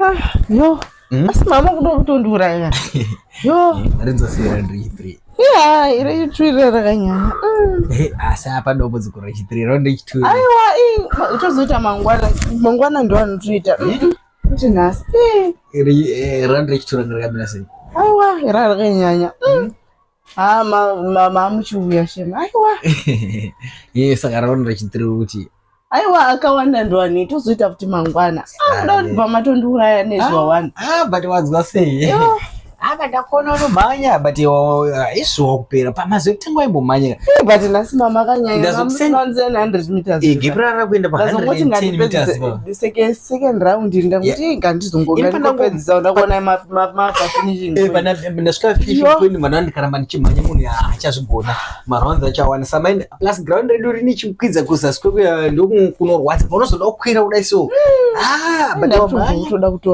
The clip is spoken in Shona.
Ah, yo. Asi mama kuda kutondiuraya. Yo. Rinzosiyira ndiri 3. Iya, iri chitwire rakanyanya. Asi apa dambudziko rechithree, round rechitwo. Aiwa, tozoita mangwana. Mangwana ndo anotoita. Kuti nhasi. Round rechitwo ranga rakamira sei? Aiwa, ra rakanyanya. Ha, mamuchiuya shema. Aiwa. Ye, saka round rechithree kuti Aiwa, akawanda ndo tozoita futi mangwana. Ah, kuda kuti matondiuraya nezuva one. Ah, but wadzwa sei? Yo. Apa ndakona unomhanya, but izvo wakupera pamazuva ekutanga waimbomhanya. But nhasi mama akanyanya. 100 meters. Gap rara kuenda pa Ndazongoti 110 meters pa. ngandipedzise second round, ndakuti ngandizongopedzisa, ndakuona mafinishing. Pana ndasvika finishing point, mana ndikaramba ndichimhanya, munhu achazvigona marounds acho samaini. Plus ground redu rine chikwidza kuzasi kwekuya, ndokunorwadza paunozoda kukwira kudai so. Ah, but wamhanya. Toda kutora.